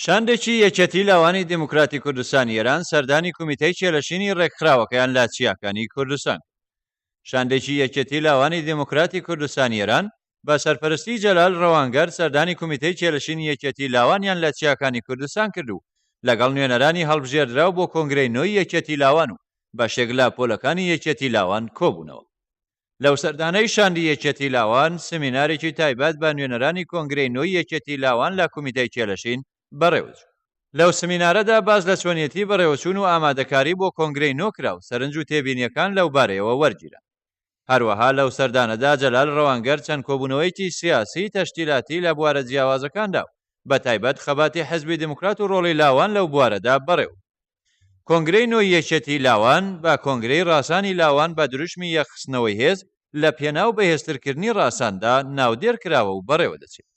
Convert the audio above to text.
شاندێکی یەکێتی لاوانی دێموکراتی کوردستانی ئێران سەردانی کومیتەی کێلەشینی ڕێکخراوەکەیان لە چیاکانی کوردستان کرد. شاندێکی یەکێتی لاوانی دێموکراتی کوردستانی ئێران بە سەرپەرستی جەلال ڕەوانگەر سەردانی کومیتەی کێلەشینی یەکێتی لاوانیان لە چیاکانی کوردستان کرد و لەگەڵ نوێنەرانی هەڵبژێردراو بۆ کۆنگرەی نۆی یەکێتی لاوان و بەشێک لە پۆلەکانی یەکێتی لاوان کۆبوونەوە. لەو سەردانەی شاندی یەکێتی لاوان، سمینارێکی تایبەت بە نوێنەرانی کۆنگرەی نۆی یەکێتی لاوان لە کومیتەی کێلەشین بەڕێوەچوو. لەو سمینارەدا باس لە چۆنیەتی بەڕێوەچوون و ئامادەکاری بۆ کۆنگرەی نۆ کرا و سەرنج و تێبینییەکان لەو بارەیەوە وەرگیران. هەروەها لەو سەردانەدا جەلال ڕەوانگەر چەند کۆبوونەوەیەکی سیاسی، تەشکیلاتی لە بوارە جیاوازەکاندا و بەتایبەت خەباتی حزبی دیموکرات و ڕۆڵی لاوان لەو بوارەدا بەڕێوە کۆنگرەی نۆی یەکێتیی لاوان بە کۆنگرەی ڕاسانی لاوان بە دروشمی یەکخستنەوەی هێز لە پێناو بەهێزترکردنی ڕاساندا ناودێر کراوە و بەڕێوە دەچێت.